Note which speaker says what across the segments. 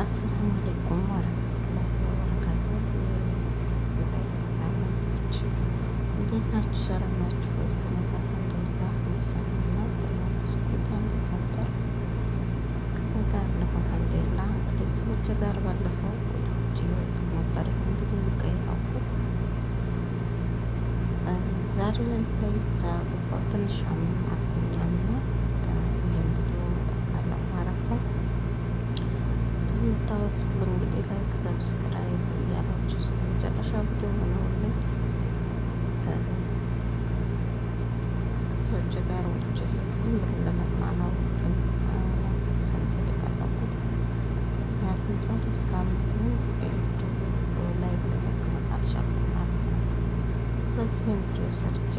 Speaker 1: አሰላሙ አለይኩም ወረህመቱላሂ ወበረካቱ። እንዴት ናችሁ? ሰላም ናችሁ ወይ? እኔ ጋር አልሐምዱሊላህ ሁሉ ሰላም ነው። በእናንተስ ቆይታ እንዴት ነበር? ከእኔ ጋር አለሁ አልሐምዱሊላህ። ቤተሰቦቼ ጋር ባለፈው ወደ ውጭ ወጥተው ነበር። ይህን ቪዲዮ ቀይረኩት ዛሬ ላይ ገባሁ። ትንሽ አሞኛል እና ይህን ቪዲዮ እለቃለሁ ማለት ነው። እንደምታዩት ሁሉ እንግዲህ like subscribe እያላችሁ እስከ መጨረሻ ቪዲዮ ሆነውልኝ ከሰዎች ጋር ውጭ ሄድኩኝ። ለመዝናናት ውጩን ስንሄድ የቀረብኩት ምክንያቱም ዛሬ ስላመመኝ ዩቱብ ላይ ለመቀመጥ አልቻልኩም ማለት ነው። ስለዚህ ቪዲዮ ሰርቼ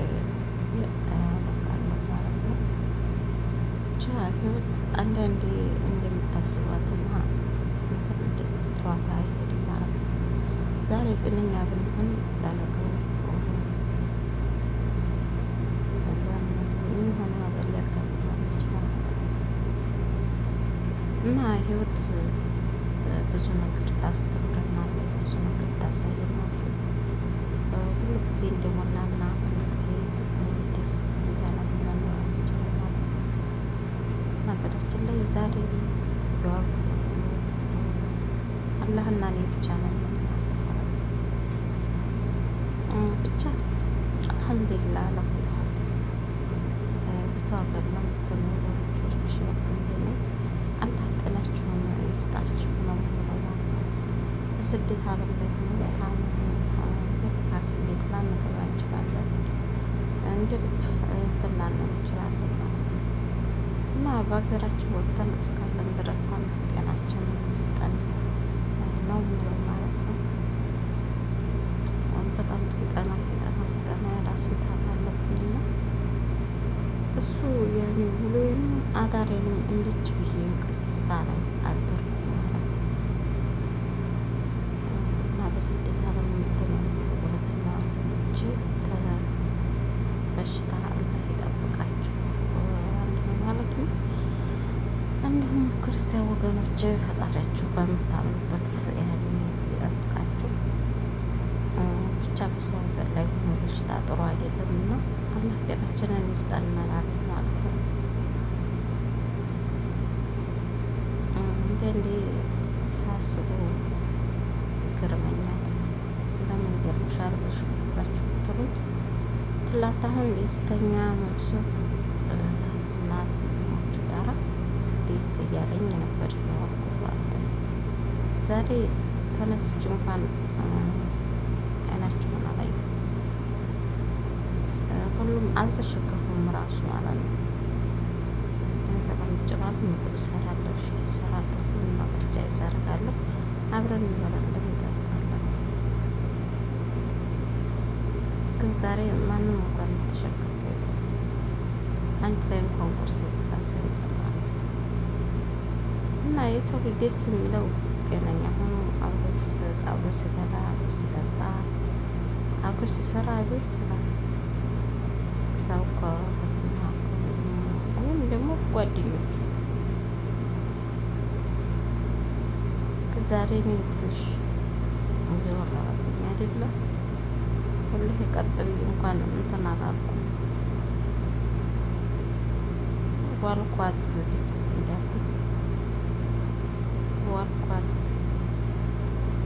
Speaker 1: እለቃለሁ ማለት ነው። ብቻ ህይወት አንዳንዴ እንደምታስቧትና እንትን እንደምትሏት አይሄድም ማለት ነው። ዛሬ ጤነኛ ብንሆን ለነገው የሚሆነው ነገር ሊያጋጥመን ይችላል ማለት ነው። እና ህይወት ብዙ ነገር ታስተምረናለች፣ ብዙ ነገር ታሳየናለች። ሁሉ ጊዜ እንደሞላና ሁሉ ጊዜ ደስ እንዳለን መኖር አንችልም ማለት ነው። ነገራችን ላይ ዛሬ የዋልኩት አላህና እኔ ብቻ ነን የምናውቀው ማለት ነው። ብቻ አልሐምዱሊላህ ለኩል ሀል። ብዙ ሀገር ለምትኖሩ ልጆች ልክ እንደኔ አላህ ጤናችሁን ይስጣችሁ ነው የምለው ማለት ነው። በስደት ዓለም ላይ ሆኖ ታመን ሐኪም ቤት ላንገባ እንችላለን፣ እንደ ልብ እንትን ላንል እንችላለን ማለት ነው። እና በሀገራችን ወጥተን እስካለን ድረስ አላህ ጤናችንን ይስጠን ነው የምለው ማለት ነው። በጣም ስጠና ስጠና ስጠና የራስ ምታት አለብኝና እሱ ያኔ ውሎዬንም አዳሬንም እንድች ብዬ እንቅልፍ ስታላይ አደርኩ ማለት ነው። እና በስደት ዓለም የምትኖሩ እህትና ወንድሞቼ በሽታ አላህ ይጠብቃችሁ ማለት ነው። እንዲሁም ክርስቲያን ወገኖቼ ፈጣሪያችሁ በምታምኑበት ያኔ ይጠብቃችሁ። ብቻ በሰው ሀገር ላይ ሆኖ በሽታ ጥሩ አይደለም እና አላህ ጤናችንን ይስጠን እንላለን ማለት ነው። አንዳንዴ ሳስበው ይገርመኛል። ለምን ይገርምሻል ብላችሁ ብትሉኝ ትላንት አሁን ደስተኛ መብሶት እናት ወንድሞች ጋራ ደስ እያለኝ ነበር የዋልኩት ማለት ነው። ዛሬ ተነስቼ እንኳን አይናቸውን አላየሁትም። ሁሉም አልተሸከፉም ራሱ ማለት ነው። እኔ ተቀምጬ ማለት ምግብ እሰራለሁ፣ ሻይ እሰራለሁ፣ ሁሉም ነገር ጃይ እዘረጋለሁ። አብረን እንበላለን፣ እንጠጣለን። ግን ዛሬ ማንም እንኳን የተሸከፈ የለም። አንድ ላይ እንኳን ቁርስ የበላ ሰው የለም ማለት ነው። እና የሰው ልጅ ደስ የሚለው ጤነኛ ሆኖ አብሮ ሲስቅ፣ አብሮ ሲበላ፣ አብሮ ሲጠጣ፣ አብሮ ሲሰራ ደስ ይላል። ሰው ከእህትና ወይም ደግሞ ጓደኞቹ። ዛሬ እኔ ትንሽ ዞር አለብኝ አይደለም ወላሂ ቀጥ ብዬ እንኳን እንትን አላልኩም። ዋልኳት ድፍት እንዳልኩኝ ዋልኳት።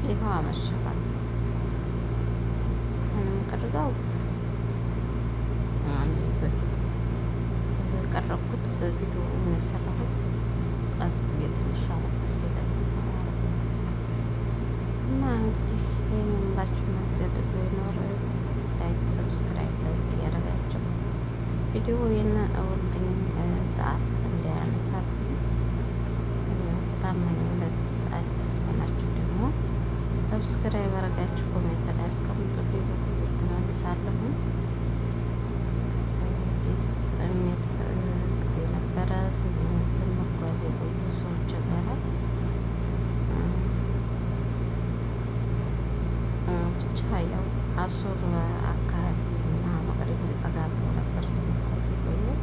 Speaker 1: ይኸው አመሸባት። አሁንም ቅርጻው በፊት የቀረብኩት ቪዲዮ የሰራሁት ቀጥ ብዬ ትንሽ አረፍ ሲለኝ ነው ማለት ነው። እና እንግዲህ ይህን የምላችሁ ነገር ቢኖር like subscribe like ያደረጋችሁ ቪዲዮ ይህን ሰዓት እንዳያነሳብኝ ታማኝነት አዲስ ሆናችሁ ደግሞ subscribe አረጋችሁ comment ላይ አስቀምጡልኝ። በ comment መልሳለሁ። ደስ የሚል ጊዜ ነበረ ስንጓዝ የቆዩ ሰዎች ጋራ ብቻ ያው አሱር አካባቢ እና መቅሪብ ጠጋ ብሎ ነበር ስንጓዝ የቆየው።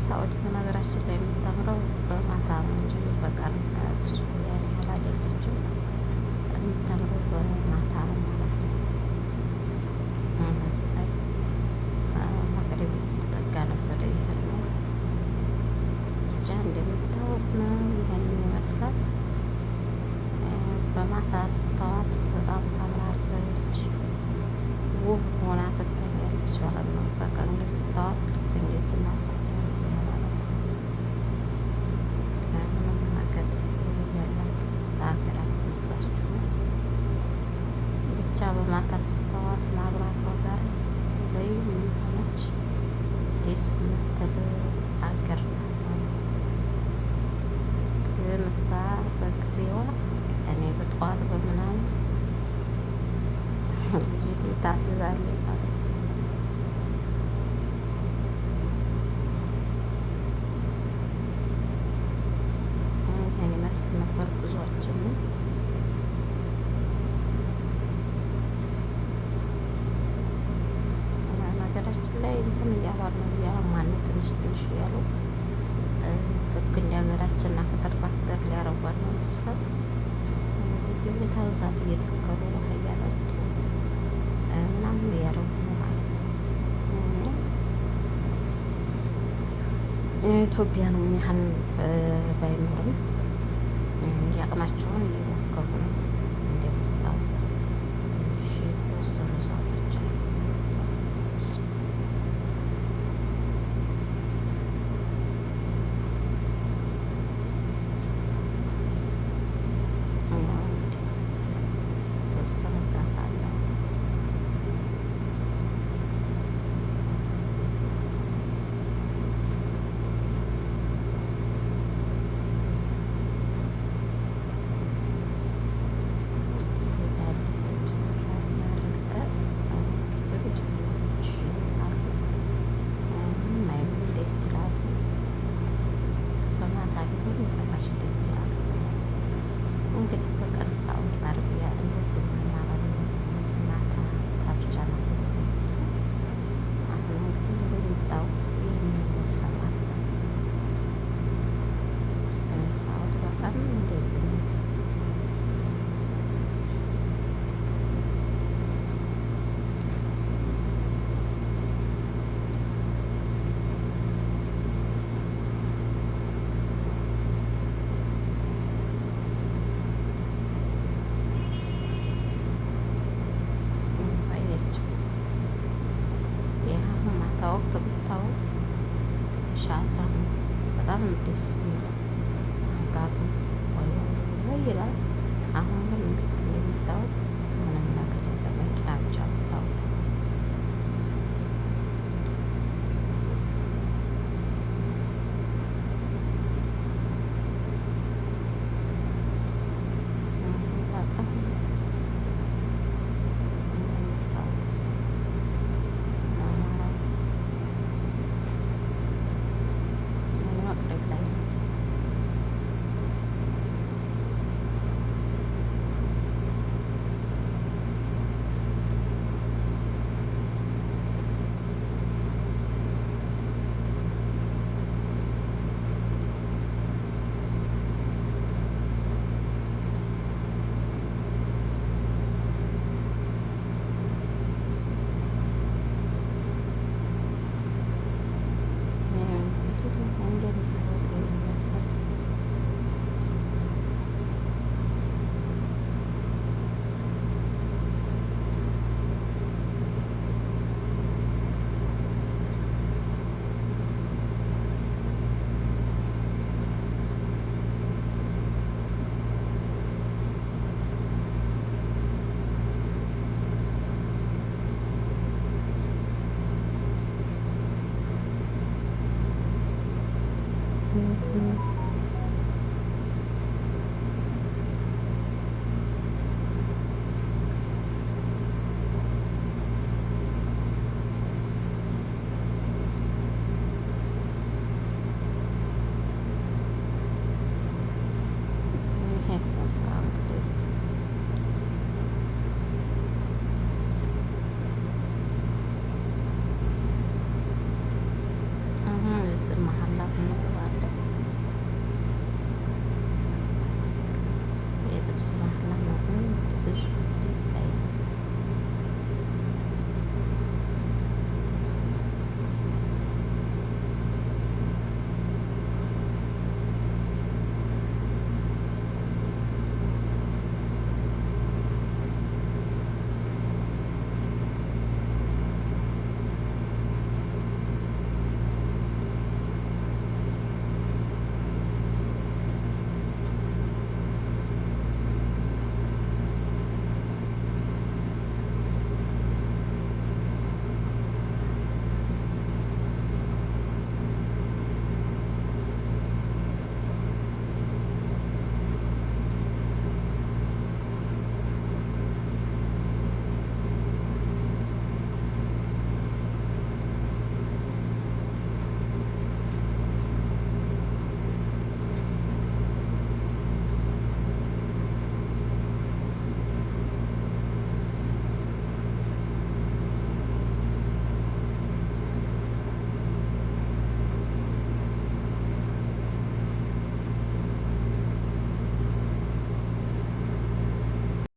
Speaker 1: ሳኡዲ በነገራችን ላይ የምታምረው በማታ ነው እንጂ በቀን ብዙ ያኔ ስታዋት በጣም ታምራለች፣ ውብ ሆና ትታያለች ማለት ነው። በቀን ግን ስታዋት ልክ እንደዚህ እናሳለ ማለት ነው። ምንም ነገር ያላት ሀገር አትመስላችሁም። ብቻ በማታ ስታዋት ማብራቷ ጋር ልዩ የሆነች ደስ የምትል ሀገር ናት ማለት ነው። ግን እዛ በጊዜዋ እኔ በጠዋት በምናምን ታስዛለች ማለት ነው። ይህን ይመስል ነበር ጉዟችንን። ሀገራችን ላይ እንትን እያሏል ነው እያለማን ነው ትንሽ ትንሽ እያሉ ልክ እንደ ሀገራችን አክተር ባክተር ሊያረጓን ነው መሰል። በየቦታው ዛፍ እየተከሉ ውሃ እያጠጡ ምናምን እያረጉ ነው ማለት ነው። ኢትዮጵያን ያህል ባይኖርም ያቅማቸውን እየሞከሩ ነው። እንደምታዩት ትንሽ የተወሰኑ ዛፎች አሉ ማለት ነው። ያው እንግዲህ የተወሰነ ዛፍ አለ። አዲስ የሚሰራ ጫማዎች አሉ። ምንም አይሉም፣ ደስ ይላሉ። በማታ ቢሆን ጭራሽ ደስ ይላሉ። እንግዲህ በቀን ሳኡዲ አረቢያ እንደዚህ ነው ማለት ነው። ማታ ብቻ ነው። አሁን እንግዲህ እንደምታዩት ይህንን ይመስላል ማለት ነው። ሳኡዲ በቀን እንደዚህ ነው። አያችሁት? ይህ አሁን ማታ ወቅት ብታዩት ሻታ ነው። በጣም ደስ የሚለው መብራቱ ወይ ወይ ይላል። አሁን ግን ልክ እንደምታዩት ምንም ነገር የለም። መኪና ብቻ የምታዩት። በጣም እንደምታዩት ነው። መቅረብ ላይ ነው። እንደምታዩት ይመስላል። ይሄ ይመስላል እንግዲህ። አሁን እዚህ መሀል ላይ ምግብ አለ። የልብስ መሀል ነው፣ ግን ብዙ ደስ አይልም።